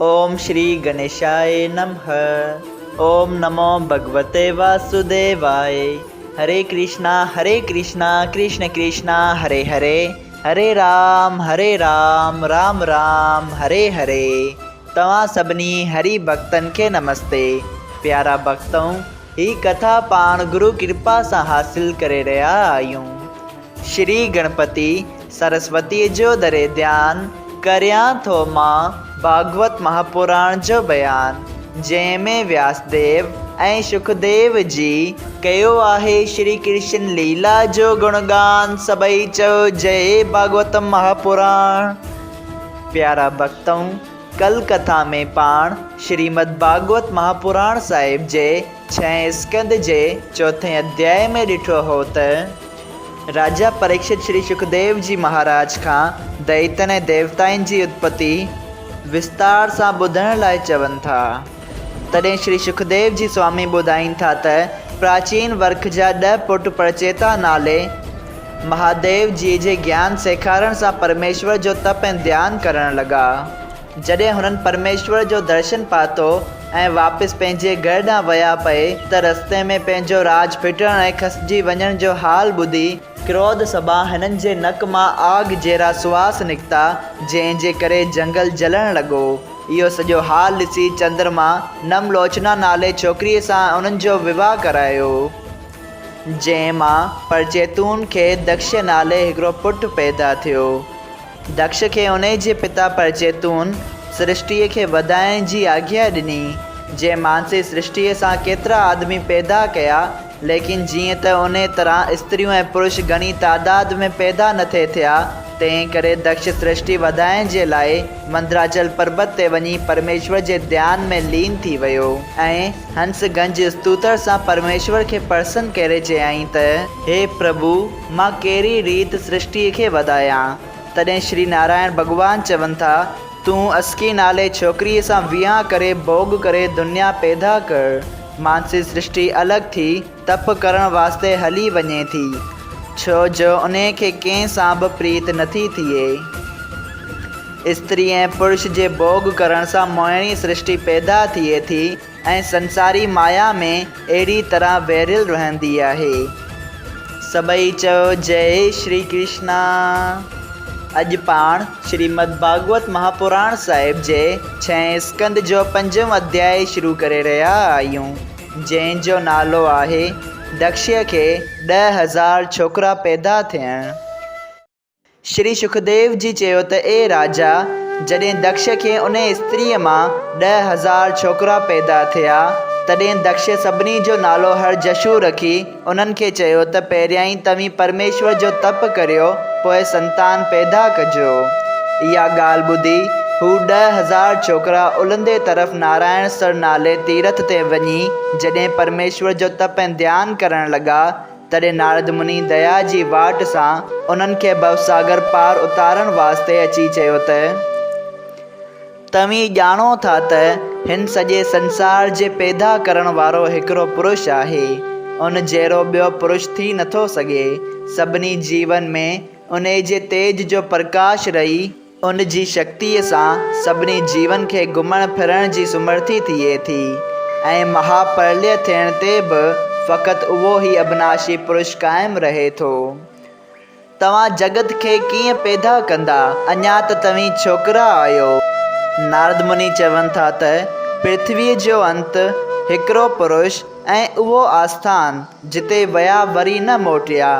اوم شري گنيشاء نمھ اوم نمو ڀڳوتي واسوديواء هري ڪرشنا هري ڪرشنا ڪرشن ڪرشنا هري هري هري رام هري رام رام رام هري هري توهان سڀني هري ڀڳتن کي نمستي پيارا ڀڳتؤ هي ڪٿا پاڻ گرو ڪرپا سان حاصل ڪري رهيا آهيون. شري گڻپتي سرسوتيء جو دري ڌيان، ڪريان ٿو مان ڀاڳوت مهاپراڻ جو بيان، جنهن ۾ وياسديو ۽ شڪديو جي ڪيو آهي شري ڪرشن ليلا جو گڻگان، سڀئي چئو جئي ڀاڳوت مهاپراڻ. پيارا ڀڳتؤ! ڪل ڪٿا ۾ پاڻ شريمد ڀاڳوت مهاپراڻ صاحب جي ڇهين اسڪنڌ جي چوٿين اڌيائي ۾ ڏٺو هو ته، راجا پريڪشت شري شڪديو جي مهاراج کان دئيتن ۽ ديوتائن جي اتپتي وستار سان ٻڌڻ لاء چون ٿا. تڏهن شري شڪديو جي سوامي ٻڌائين ٿا ته پراچين ورک جا ڏهه پٽ پرچيتا نالي مهاديو جي جي گيان سيکارڻ سان پرميشور جو تپ ۽ ڌيان ڪرڻ لڳا. جڏهن هنن پرميشور جو درشن پاتو ۽ واپس پنهنجي گهر ڏانهن ويا پئي ته رستي ۾ پنهنجو راڄ ڦٽڻ ۽ کسجي وڃڻ جو حال ٻڌي، ڪروڌ سبان هنن جي نڪ مان آگ جهڙا سواس نڪتا، جنهن جي ڪري جهنگل جلڻ لڳو. اهو سڄو حال ڏسي چندرما نملوچنا نالي ڇوڪريء سان انهن جو وواهه ڪرايو، جنهن مان پرچيتون کي دڪش نالي هڪڙو پٽ پيدا ٿيو. دڪش کي انهيء جي پتا پرچيتون سرشٽيء کي وڌائڻ جي آگيا ڏني، جنهن مانسي سرشٽيء سان ڪيترا آدمي پيدا ڪيا، ليڪن جيئن ته انهيء طرح استريون ۽ پرش گهڻي تعداد ۾ پيدا نه ٿي ٿيا، تنهن ڪري دڪش سرشٽي وڌائڻ جي لاء مندراچل پربت تي وڃي پرميشور جي ڌيان ۾ لين ٿي ويو. ۽ هنس گنج استوتر سان پرميشور کي پرسن ڪري چيائين ته. هي پرڀو! مان ڪهڙي ريت سرشٽيء کي وڌايان؟ تڏهن شري نارائڻ ڀڳوان چون ٿا، تون اسڪي نالي ڇوڪريء سان ويهان ڪري ڀوڳ ڪري دنيا پيدا ڪر. مانسي سرشٽي الڳ ٿي تپ ڪرڻ واسطي هلي وڃي ٿي، ڇو جو انهيء کي ڪنهن سان به پريت نٿي ٿئي. استري ۽ پرش جي ڀوڳ ڪرڻ سان موهڻي سرشٽي پيدا ٿئي ٿي. ۽ سنساري مايا ۾ اهڙي طرح ويڙهيل رهندي آهي. سڀئي چئو جئي شري ڪرشنا. اڄ پاڻ شريمد ڀاڳوت مهاپراڻ صاحب جي ڇهين اسڪنڌ جو پنجون اڌيائي شروع ڪري رهيا آهيون، جنهن جو نالو آهي دڪشيء کي 10,000 ڇوڪرا پيدا ٿيڻ. شري شڪديو جي چيو ته اي راجا! جڏهن دڪش کي انهيء استريء مان 10,000 ڇوڪرا پيدا ٿيا، تڏهن دڪش سڀني جو نالو هرجشو رکي انهن کي چيو ته پهريائين توهين پرميشور جو تپ ڪريو، پوء سنتان پيدا ڪجو. اها ڳالهه ٻڌي هو 10,000 ڇوڪرا الهندي طرف نارائڻ سر نالي تيرٿ تي وڃي جڏهن پرميشور جو تپ ۽ ڌيان ڪرڻ لڳا، تڏهن نارد مني ديا جي واٽ سان انهن کي ڀوساگر پار اتارڻ واسطي اچي چيو ته، توهين ڄاڻو ٿا ته هن سڄي سنسار جي پيدا ڪرڻ وارو هڪڙو پرش آهي، ان جهڙو ٻيو پرش ٿي نٿو سگهي. سڀني جيون ۾ انهي جي تيج جو پرڪاش رهي، ان جي شڪتيء سان سڀني جيون کي گهمڻ ڦرڻ جي سمرٿي ٿئي ٿي ۽ مها پرليه ٿيڻ تي به فقط اهو ئي ابناشي پرش قائم رهي ٿو. توهان جڳت کي ڪيئن پيدا ڪندا؟ اڃا ته توهين ڇوڪرا آهيو. نارد مني چون ٿا ته پرٿويء جو انت هڪڙو پرش ۽ اهو آسٿان جتي ويا وري نه موٽيا،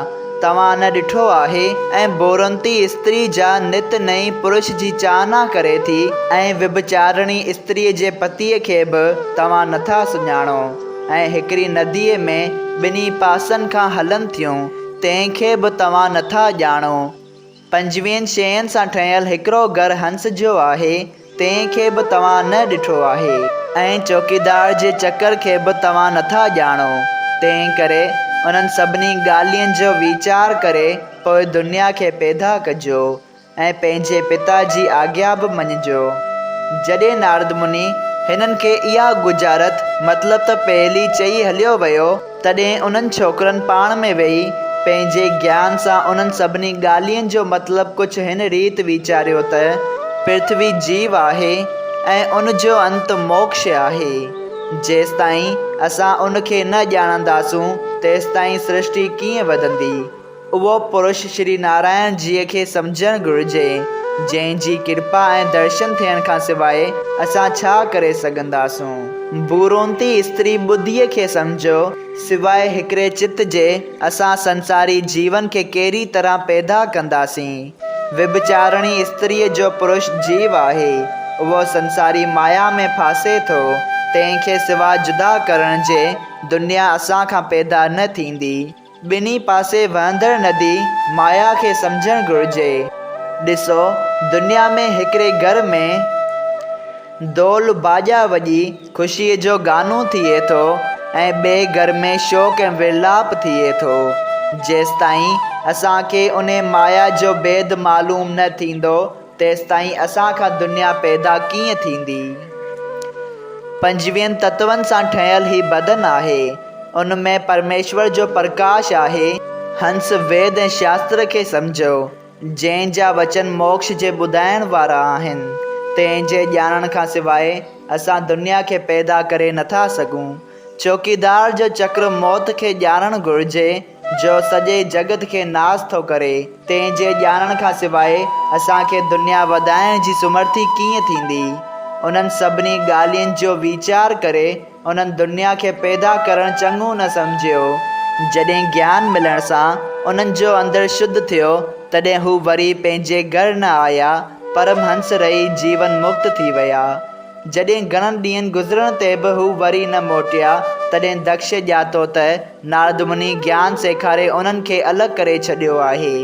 توهان نه ڏٺو آهي؟ ۽ بورنتي استري جا نت نئين پرش جي چاهنا ڪري ٿي ۽ وڀچارڻي استريء جي پتيء کي به توهان نٿا سڃاڻو ۽ هڪڙي نديء ۾ ٻنهي پاسن کان هلن ٿيون، تنهن کي به توهان نٿا ڄاڻو. پنجويهن شين سان ٺهيل هڪڙو گهر هنس جو آهي، تنهن کي به توهان نه ڏٺو آهي، ۽ چوڪيدار جي چڪر کي به توهان نٿا ڄاڻو، تنهن ڪري انهن سڀني ڳالهين جو ويچار ڪري پوء دنيا کي پيدا ڪجو. ۽ پنهنجي پتا جي آگيا به مڃجو. جڏهن نارد مني هنن کي اها ڳجهارت، مطلب ته پهيلي چئي هليو ويو، تڏهن انهن ڇوڪرن پاڻ ۾ ويهي، پنهنجي گيان سان انهن سڀني ڳالهين جو مطلب ڪجهه هن ريت ويچاريو ته، پرٿوي جيو آهي، ۽ ان جو انت موڪش آهي. جيستائين اسان ان کي نه ڄاڻنداسون، تيستائين سرشٽي ڪيئن وڌندي؟ اهو پرش شري نارائڻ جيء کي سمجهڻ گهرجي، جنهن جي ڪرپا ۽ درشن ٿيڻ کان سواء اسان ڇا ڪري سگهنداسون؟ ڀورونتي استري ٻڌيء کي سمجهو، سواء هڪڙي چت جي اسان سنساري جيون کي ڪهڙي طرح پيدا ڪنداسين؟ وڀچارڻي استريء جو پرش جيو آهي، اهو سنساري مايا ۾ ڦاسي ٿو، تنهن کي سوا جدا ڪرڻ جي دنيا اسان کان پيدا نه ٿيندي. ٻنهي پاسي وهندڙ ندي مايا کي سمجهڻ گهرجي. ڏسو، دنيا ۾ هڪڙي گهر ۾. دول باڄا وڄي خوشيء جو گانو ٿئي ٿو ۽ ٻئي گهر ۾ شوڪ ۽ ورلاپ ٿئي ٿو. جيستائين اسان کي انهي مايا جو ڀيد معلوم نه ٿيندو، تيستائين اسان کان دنيا پيدا ڪيئن ٿيندي؟ پنجويهن تتون سان ٺهيل هي بدن آهي. ان ۾ پرميشور جو پرڪاش آهي. هنس ويد ۽ شاستر کي سمجهو. جنهن جا وچن موڪش جي ٻڌائڻ وارا آهن، تنهن جي ڄاڻڻ کان سواء اسان دنيا کي پيدا ڪري نٿا سگهون. چوڪيدار جو چڪر موت کي ڄاڻڻ گهرجي، جو سڄي جڳت کي ناس ٿو ڪري، تنهن جي ڄاڻڻ کان سواء اسان کي دنيا وڌائڻ جي سمرٿي ڪيئن ٿيندي؟ انهن سڀني ڳالهين جو ويچار ڪري انهن دنيا کي پيدا ڪرڻ چڱو نه سمجهيو. جڏهن گيان ملڻ سان انهن جو اندر شڌ ٿيو، تڏهن هو وري پنهنجي گهر نه آيا، پرمهنس رهي جيون مڪت ٿي ويا. جڏهن گهڻن ڏينهن گذرڻ تي به هو وري نه موٽيا، تڏهن دڪش ڄاتو ته نارد مني گيان سيکاري انهن کي الڳ ڪري ڇڏيو آهي.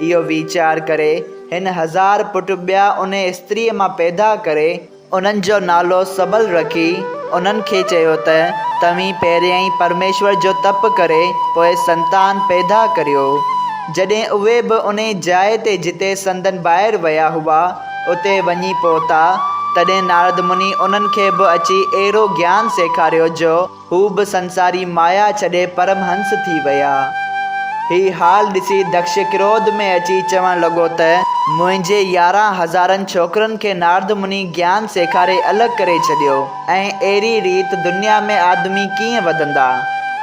اهو ويچار ڪري هن هزار پٽ ٻيا انهي استريء مان پيدا ڪري، انهن جو نالو سبل رکي انهن کي چيو ته توهين پهريائين پرميشور جو تپ ڪري پوء سنتان پيدا ڪريو. جڏهن اهي به انهي جاء تي جتي سندن ڀائر ويا هئا، اتي وڃي پهتا، تڏهن نارد مني انهن کي به اچي اهڙو گيان سيکاريو جو، هو به سنساري مايا ڇڏي پرمهنس ٿي ويا. هي حال ڏسي دڪش ڪروڌ ۾ اچي چوڻ لڳو ته، منهنجي 11 هزارن ڇوڪرن کي نارد مني گيان سيکاري الڳ ڪري ڇڏيو ۽ اهڙي ريت دنيا ۾ آدمي ڪيئن وڌندا؟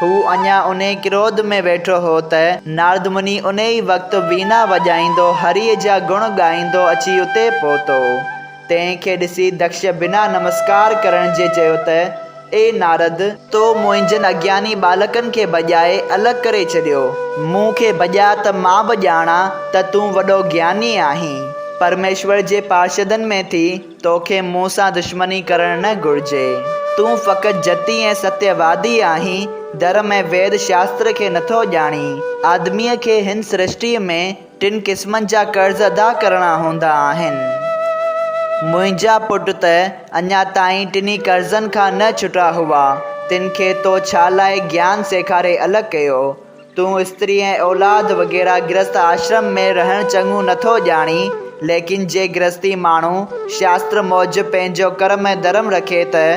هو اڃا انهي ڪروڌ ۾ ويٺو هو ته نارد مني انهي ئي وقت وينا وڄائيندو هريء جا گڻ ڳائيندو اچي اتي پهتو. تنهن کي ڏسي دڪش بنا نمسڪار ڪرڻ جي چيو ته، اي نارد! تو منهنجن اگياني ٻالڪن کي ڀڄائي الڳ ڪري ڇڏيو. مون کي ڀڄاء ته مان به ڄاڻان ته تون وڏو گياني آهين. پرميشور جي پارشدن ۾ ٿي توکي مون سان دشمني ڪرڻ نه گهرجي. تون فقط جتي ۽ ستيه وادي آهين، ڌرم ۽ ويد شاستر کي نٿو ڄاڻين. آدميء کي هن سرشٽيء ۾ ٽن قسمن جا قرض ادا ڪرڻا هوندا آهن. منهنجا پٽ ته اڃا تائين ٽنهي قرضن کان نه ڇٽا هئا، تن کي تو ڇا لاء گيان سيکاري الڳ ڪيو؟ تون استري ۽ اولاد وغيره گرهست آشرم ۾ رهڻ چڱو نٿو ڄاڻين، ليڪن جي گرهستي ماڻهو شاستر موجب پنهنجو ڪرم ۽ ڌرم رکي ته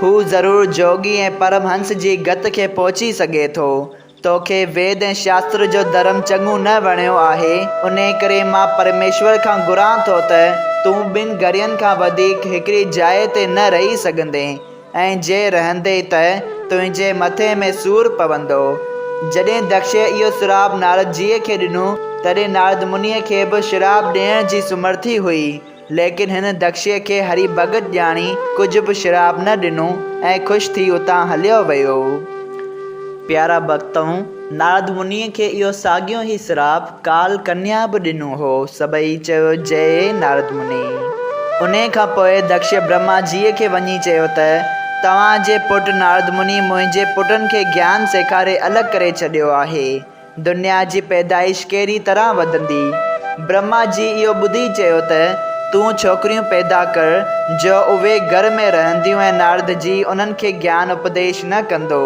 هو ضرور جوڳي ۽ پرمهنس جي گت کي پهچي سگهي ٿو. توکي ويد ۽ شاستر جو ڌرم چڱو نه وڻيو آهي، انهيء ڪري مان پرميشور کان گهران ٿو ته تون ٻن گهڙين کان وڌيڪ هڪڙي جاء تي نه رهي سگهندين، ۽ جي رهندين ته تنهنجي مٿي ۾ سور پوندو. جڏهن دڪش اهو سراپ نارد جيء کي ڏنو، تڏهن نارد منيء کي به شراپ ڏيڻ جي سمرٿي هئي، ليڪن هن دڪشيء کي هري ڀڳت ڄاڻي ڪجهه به شراب نه ڏنو ۽ خوش ٿي اتان هليو ويو. پيارا ڀڳتؤ! نارد منيء کي اهو ساڳيو ئي شراب ڪال ڪنيا به ڏنو هو. سڀئي چيو جئي نارد مني. انهيء کان پوء دڪش برهما جيء کي وڃي چيو ته، توهان جي پٽ نارد مني منهنجي پٽن کي گيان سيکاري الڳ ڪري ڇڏيو آهي. دنيا جي پيدائش ڪهڙي طرح وڌندي؟ برهما جي اهو ٻڌي چيو ته، تون ڇوڪريون پيدا ڪر، جو اهي گهر ۾ رهنديون ۽ نارد جي انهن کي گيان اپديش نه ڪندو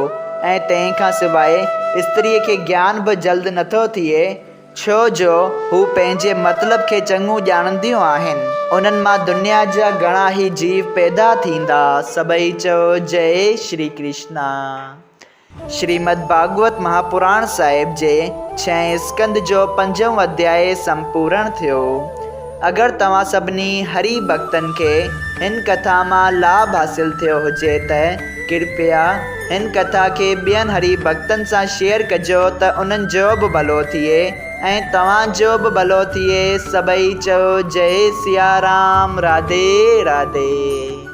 ۽ تنهن کان سواء استريء کي گيان به جلد نٿو ٿئي، ڇو جو هو پنهنجي مطلب کي چڱو ڄاڻنديون آهن. انهن مان دنيا جا گهڻا ئي جيو پيدا ٿيندا. سڀئي چئو جئي شري ڪرشنا. شريمد ڀاڳوت مهاپراڻ صاحب جي ڇهين اسڪنڌ جو پنجون اڌيائي سمپورڻ ٿيو. اگر توهان سڀني هري ڀڳتن کي هن ڪٿا مان لاڀ حاصل ٿيو هجي ته ڪرپيا هن ڪٿا کي ٻين هري ڀڳتن سان شيئر ڪجو ته انهن جو به ڀلو ٿئي ۽ توهان جو به ڀلو ٿئي سڀئي چئو جئي سيارام راڌي راڌي.